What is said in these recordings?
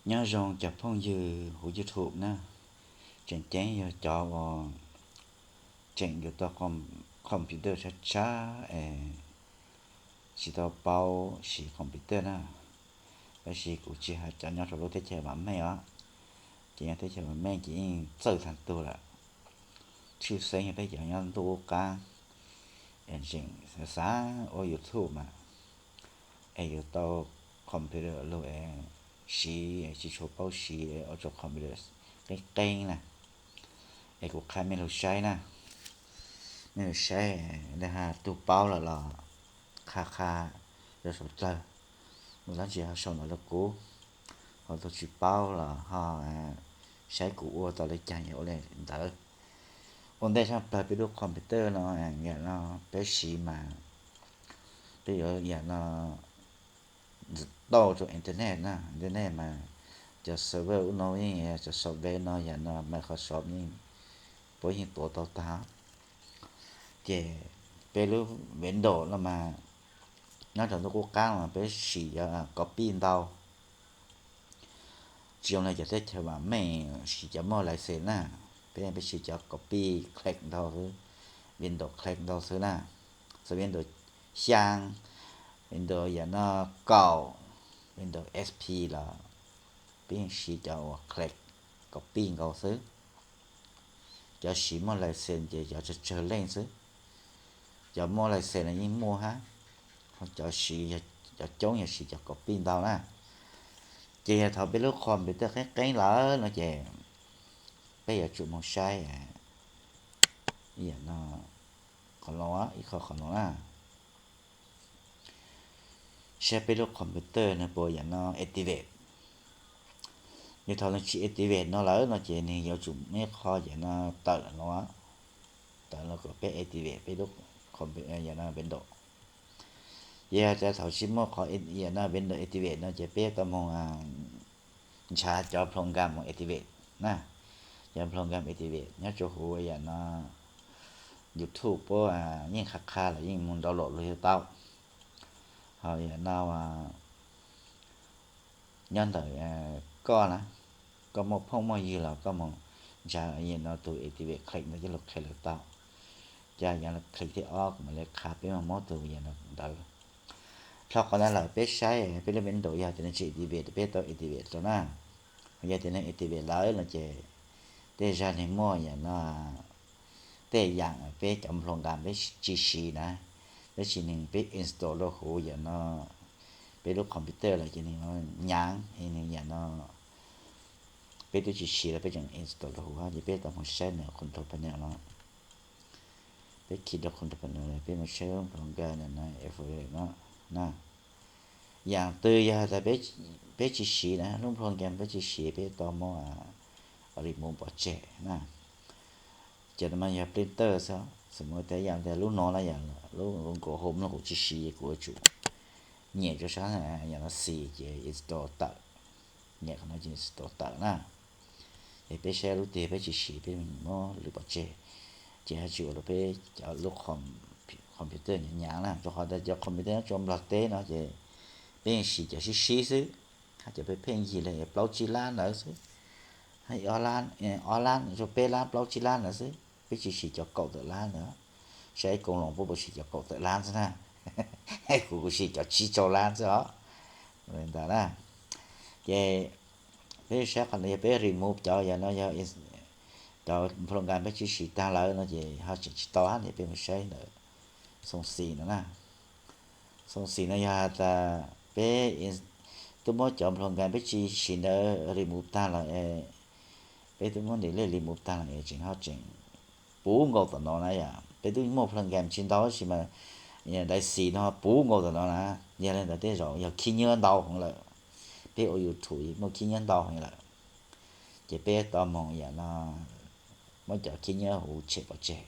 Nyob zoo cov phooj ywg huv YouTube na, tseem ceeb yog cov uas tseem yuav tau computer tshab tshab es tsis tau paub siv computer na. Tab sis kuv tsis hais cov nyob rau lub teb chaws vam meej os, ces nyob teb chaws vam meej ces yeej txawj tag tug lawm. Tshwj xeeb yog peb cov nyob ntuj qub qab es tseem xav ua YouTube mas es yuav tau computer lug es siv, tsis tshua paub siv ua rau computer qeeb qeeb na. Es kuv qha mej lug saib na, mej lug saib, lawv hais tug paub lawm los qha qha rau saum dlawg, mus dlaab tsi ho sau ntawv rau kuv, ho tug tsis paub los ho saib kuv ua tau le caag yog ua le ntawd. Ua ntej tshaj plawg peb lub computer no, yam no peb siv mas peb yuav yam no tauj rau internet na, internet mas cov server ub no yeej, cov software no yam no Microsoft yeej puab yeej tuav tau tag. Ces peb lub Windows no mas nyob rau ntuj qub qab mas peb siv cov copy ntau, tsis zoo le cov teb chaws vam meej siv cov muaj license na. Peb, peb siv cov copy click ntau xwb, Windows click ntau xwb na. Xws Windows xyaa, Windows yam no kaum, Windows XP los peb yeej siv cov uas click copy nkaus xwb. Cov siv muaj license ces cov tsawg tsawg leej xwb. Cov muaj license los yeej muaj hab, ho cov siv, cov coob yog siv cov copy ntau na. Ces yog thaum peb lub computer qeeb qeeb lawm no ces peb yuav tsum moog saib yam no, qhov no, ib qho qhov no na. Saib peb lub computer nwg puas yam no activate. Yog thaum nwg tsis activate no lawm no ces nwg yuav tsum muaj ib qho yam no tawm no, tawm no kom peb activate peb lub compu-, yam no Windows. Ces yog thaum tsis muaj qhov yam no Windows activate no ces peb tau moog nrhav cov program mus activate na. Cov program activate nyob rau huv yam no YouTube puab yeej qha qha los yeej mus download lug yug tau. Ho yam no nyob ntawm koj na, koj muaj phooj muaj ywg los koj mus nrhav yam no tug activate click ntawd coj lug click lug tau. Ces yam no click thib ob kuv mam le qha peb muab tug yam no ntawd. Dlhau qhov ntawd lawm peb saib peb lub Windows yog tias nws tsis activate peb tau activate rau na. Yog tias nws activate lawm no ces tej zag nwg muaj yam no tej yam peb cov program peb tsis siv na, tab sis nwg peb install rau huv yam no peb lub computer lawm ces nwg nyaav, nwg yam no peb twb tsis siv los peb tseem install rau huv ces peb tau mus saib nws control panel no. Peb khij rau control panel no peb mus saib lub program no, F no na. Yam twg yog tas peb tsis siv na, lub program peb tsis siv peb tau muab remove pov tseg na. Ces no mas yog printer xwb, xws mus tas yam tas lub no na, yam lub Google Home no kuv tsis siv kuv yuav tsum nyem rau sab yam no xis ces install tawm, nyem qhov no ces install tawm na. Es peb saib lub twg peb tsis siv peb muab lwm pov tseg, ces ho tsis ua rau peb cov lub computer nyaav nyaav na, rau qhov tas cov computer nyob rau Nplog teb no ces peb yeej siv cov sib sib xwb, hab cov pheej pheej yig li plaub tsib lab ntawd xwb, ob lab, ob lab rau peb lab plaub tsib lab ntawd xwb, peb tsis siv cov kaum tawm lab ntawd. Saib koom loos puab puas siv cov kaum tawm lab xwb na, kuv kuv siv cov tsib rau lab xwb os. Li ntawd na, ces peb saib qhov no yog peb remove cov yam no yog cov program peb tsis siv taag lawm no ces ho tseem tsis tau hab, ces peb mus saib ntawm xoo xis no na. Xoo xis no yog has tas peb twb muab cov program peb tsis siv ntawd remove taag lawm, peb twb muab ntim lej remove taag lawm es tseem ho tseem puv nkaus tom no na yom. Peb twb muaj program tsis ntau tab sis mas daiv xis no puv nkaus tom no na. Yog li ntawd tej zaum yog khib nyiab ntau heev lawm. Peb ua YouTube muaj khib nyiab ntau heev lawm, ces peb tau moog yam no muab cov khib nyiab huv tshem pov tseg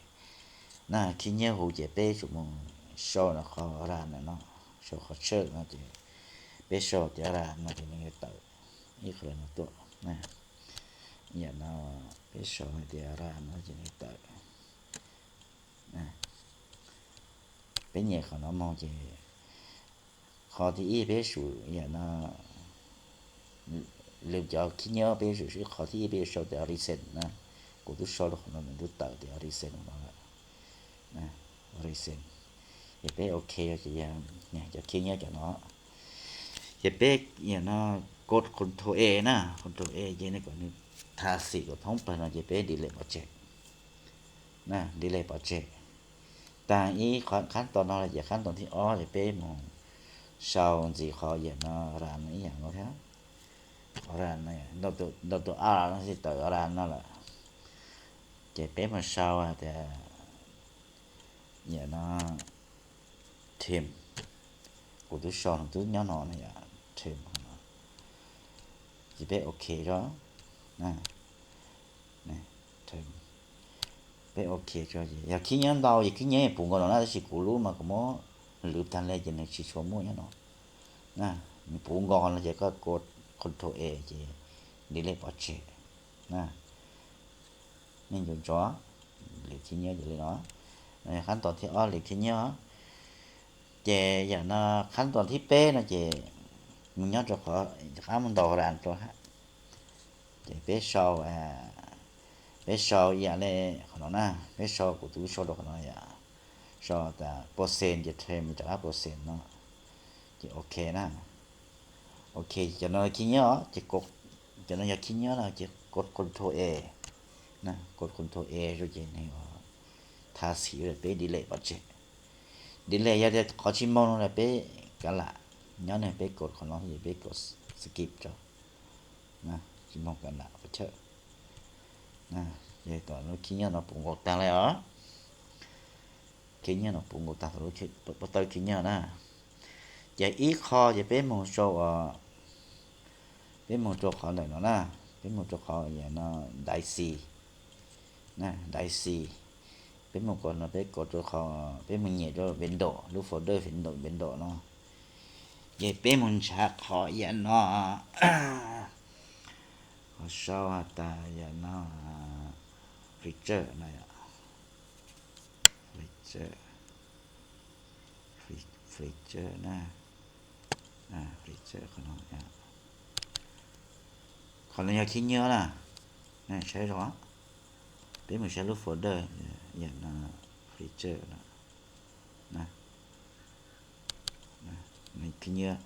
na. Khib nyiab huv ces peb tsum moog sau qhov run no, sau qhov tshawj no ces peb sau tias run no ces nws yuav tawm ib qho no tuaj. Yam no peb sau hais tias run no ces nws tawm. Peb nyem qhov no moog ces qhov thib ib peb sau yam no, Lwm cov khib nyiab peb yuav tsum sau ib qho thiab peb yuav sau tias recent na. Kuv twb sau rau qhov no, nws twb tawm tias recent no lawm. Recent. Ces peb ok ces yog cov khib nyiab cov no. Ces peb yam no kos control A na, control A ces nws kom nws tha xim kom thoob plaws no ces peb delete pov tseg na, delete pov tseg. Tag ib qhov qhab tos no lawm ces qhab tos thib ob ces peb mus sau ntxiv qhov yam no run no ib yam no thiab. Qhov run no, ntau tus a no xij tawm run no lawm. Ces peb mus sau tias yam no trim, kuv twb sau no twb nyob no na yom, trim no. Ces peb ok tso. Peb ok tso, yog khib nyiab ntau ces khib nyiab puv nkaus no na, tab sis kuv lub mas kuv muab lwv tag li ces nws tsis tshua muaj nyob no. Nws puv nkaus no ces koj kos control A ces delete pov tseg na. Nej nco ntsoov, lwm khib nyiab ces li no. Qhab tos thib ob lwm khib nyiab. Ces yam no qhab tos thib peb no ces mus nyob rau qhov qab mus ntaus run rau hab. Ces peb sau, peb sau ib yam li qhov no na, peb sau kuv twb sau rau qhov no yom, sau tas percent ces trim rov qab percent no, ces ok na. Ok, cov no khib nyiab os, ces cov no yog khib nyiab no ces kos control A, kos control A rau ces nws tha xim peb delete pov tseg. Delete yog tias qhov tsis moog no peb kav lam nyob ne, peb kos qhov no es peb kos skip rau, tsis moog kav lam pov chawj. Ces tom lub khib nyiab no puv nkaus tag li os. Khib nyiab no puv nkaus tag, pob tawb khib nyiab na. Ces ib qho ces peb moog rau, peb moog rau qhov ntawm no na, peb moog rau qhov yam no daiv xis, daiv xis. Peb moog kos no, peb kos rau qhov, peb moog nyem rau Windows, lub folder Windows, Windows no. Ces peb moog nrhav qhov yam no, qhov sau has tas yam no feature na, feature, feature na, feature qhov no. Qhov no yog khib nyiab na, saib zoo. Peb mus saib lub folder yam no, feature no. Khib nyiab,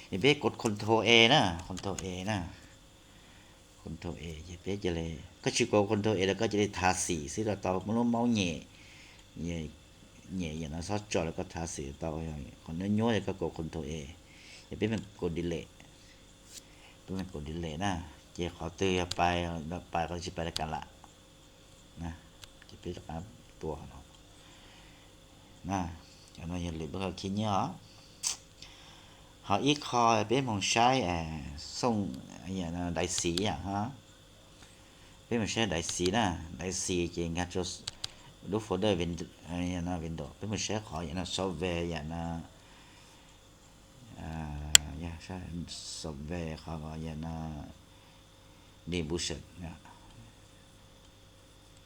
es peb kos control A na, control A na. Control A ces peb cia li, koj tsis kos control A los koj cia li tha xim xwb los tau, muab lub maus nyem, nyem yam no xob tso los koj tha xim tau. Qhov nyuaj nyuaj ces koj kos control A, ces peb mus kos delete, peb mus kos delete na. Ces qhov twg yog pais, pais, qhov tsis pais los kav lam. Ces peb rov qab tua qhov no. Cov no yog lwm peb qhov khib nyiab os. Ho ib qho peb moog saib xooj daiv xis yom. Peb moog saib daiv xis na, daiv xis ces nkag rau lub folder Windows, peb moog saib qhov yam no software yam no, software qhov yam no distribution,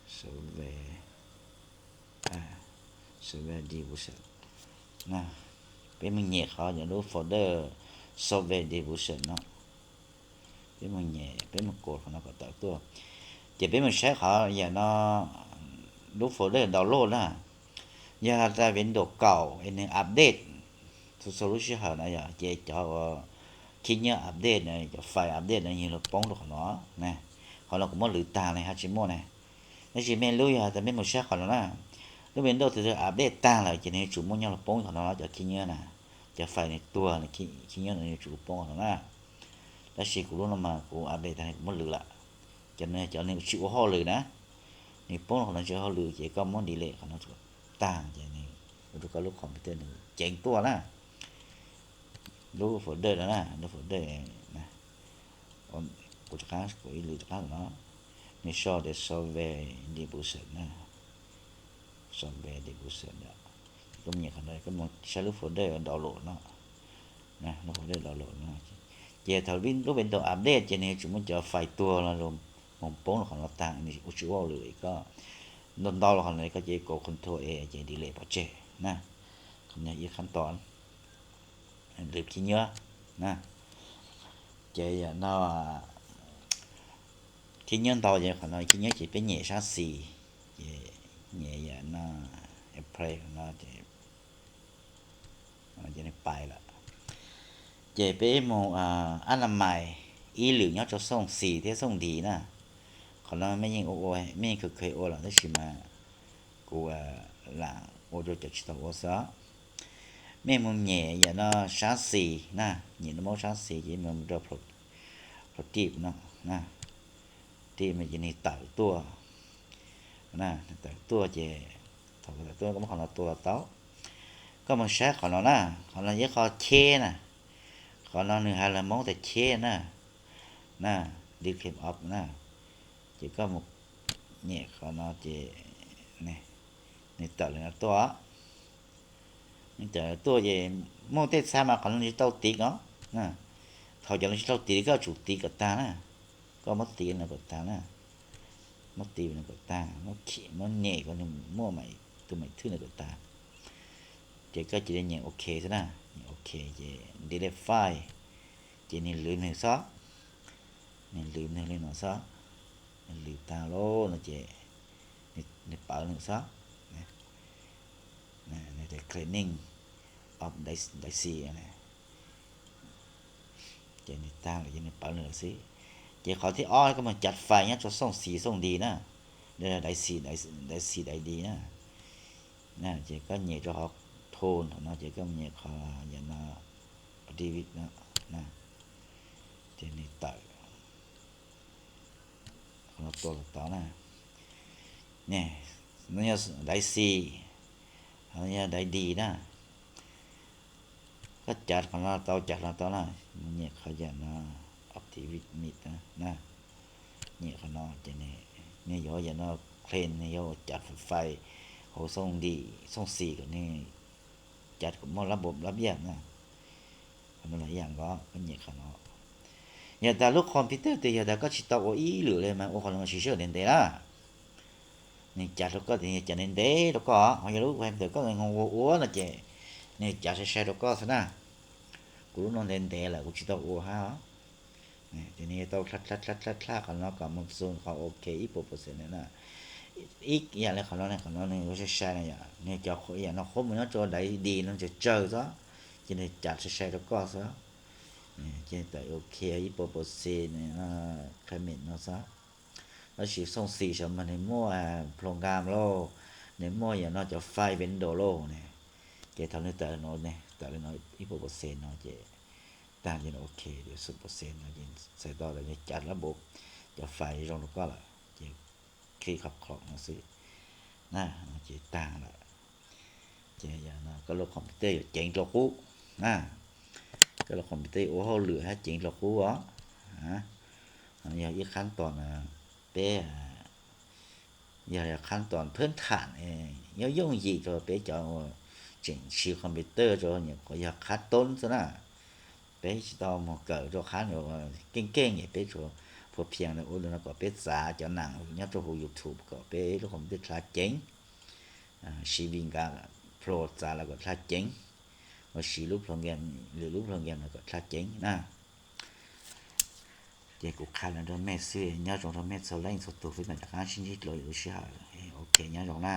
software, software distribution. Peb moog nyem qhov yam lub folder software distribution no. Peb moog nyem, peb moog kos qhov no kom tawm tuaj. Ces peb moog saib qhov yam no, lub folder download na. Yog tas Windows kaum es nws update txhua txhua lub sij hawm no yog ces cov khib nyiab update no, cov file update no yog luag poob rau qhov no na. Qhov no kuv muab lwv tag ne, hab tsis muaj ne. Tab sis mej lub yog tas mej mus saib qhov no na, lub Windows twg twg update tag lawm ces nws yuav tsum muaj nyob luag poob qhov no cov khib nyiab na. Cov file nws tuag, khib nyiab no yuav tsum poob qhov no na. Tab sis kuv lub no mas kuv update tag kuv muab lwv lawm. Cov no cov nws tsis ua hauj lwm na, nws poob qhov no tsis ua hauj lwm ces koj muab delete qhov no tag ces nws ua rau koj lub computer nws ceev tuaj na. Lub folder no na, lub folder, kuv rov qab, kuv ib lwm rov qab no, nws sau tias software distribution na, software distribution. Koj nyem qhov no koj mus saib lub folder download no, lub folder download no. Ces thaum lub Windows update ces nws yuav tsum muab cov file tuag los mus poob rau qhov no tag, nws ua tsis ua hauj lwm koj ntau ntau los qhov no koj cia li kos control A ces delete pov tseg na. Qhov no ib qhab tos lwm khib nyiab na. Ces yam no Khib nyiab ntau ces qhov no khib nyiab ces peb nyem sab xis, ces nyem yam no, apply no ces pais lawm. Ces peb mus ab na mais ib lwm nyob rau xooj xis thiab xooj dis na. Qhov no mej yeej ua, mej yeej kheev kheev ua lawm tab sis mas kuv lam ua rau cov tsis tau ua xwb. Mej mus nyem yam no sab xis na, nyem no maub sab xis ces mus rau pro tip no, tip no ces nws tawm tuaj, tawm tuaj ces thaum tawm tuaj koj muab qhov no tua los tau. Koj mus saib qhov no na, qhov no yog qhov cheb na, qhov no nws hais los maub tas cheb na, na, declare op na, ces koj mus nyem qhov no ces nws tawm li no tuaj. Nws tawm tuaj ces muaj tej txha mas qhov no tsis tau tiv os. Thaum cov no tsis tau tiv koj tsum tiv kom tag na, koj muab tiv no kom tag na, muab tiv no kom tag, muab nyem kom nws muaj tus maim thwj no kom tag, ces koj cia li nyem ok xwb na, nyem ok ces delete file, ces nws lwv nws xwb, nws lwv nws li no xwb, nws lwv tag lawm no ces nws pawv nws xwb, nws tias cleaning of disk, ces nws tag lawm ces nws pawv nws lawm xwb. Ces qhov thib ob koj mus cav file nyob rau xooj xis xooj dis na, disk, disk I D na, ces koj nyem rau qhov tool no ces koj mus nyem qhov yam no, delete no, ces nws tawm qhov no tuaj los tod na. No yog disk, ho yog disk I D na. Koj cav qhov no tau, cav qhov no tau na, mus nyem qhov yam no, optimit na, nyem qhov no ces nws yuav yam no clean, nws yuav cav fais hauv xooj xis kom nws cav kom muaj lab npam lab npiaj na. Qhov no los ib yam nkaus, koj nyem qhov no. Yog tas lub computer twg yog tas koj tsis tau ua ib lwm li mas ua qhov no mas siv sij hawm ntev ntev na. Nws cav rau koj tias nws cav ntev ntev rau koj, ho yog lub computer koj ua ua no ces nws cav sai sai rau koj xwb na. Kuv lub no ntev ntev lawm kuv tsis tau ua hab. Ces nws yuav tau dlha dlha dlha qhov no kom mus xu qhov ok ib puas percent na. Ib yam li qhov no, qhov no nws ua sai sai na yom, nws cov yam no qhuab mus nyob rau disk I D no tsawg tsawg xwb, ces nws cav sai sai rau koj xwb. Ces tawm ok ib puas percent, comment no xwb. Tab sis xooj xis saum mas nws muaj program lauj, nws muaj yam no cov file vendor lauj ne. Ces thaum nws tawm no, tawm li no ib puas percent no ces tag ces ok, xu percent no ces txhais tau lawm nws cav lab npam cov file zoo rau koj lawm ces click qhov qhov no xwb na, ces tag lawm. Ces yog no koj lub computer yuav ceev rau qub na, koj lub computer ua hauj lwm hab ceev rau qub os. Yog ib qhab toom peb, yog qhab toom phwb tham, yooj yooj yim rau peb cov uas tseem siv computer rau, yog qhab toob xwb na. Peb tsis tau mus kawm rau qhab keej keej, peb tsuas phuas phias ua li no kom peb txav cov nam nyob rau hauv YouTube kom peb lub computer dlha ceev, siv Windows Pro txav los kom dlha ceev, ua siv lub program, lwm lub program los kom dlha ceev na. Ces kuv qha los rau mej xwb, nyob zoo rau mej txhua leej txhua tus, peb mam rov qab sib ntsib dlua lwm lub sij hawm. Ok, nyob zoo na.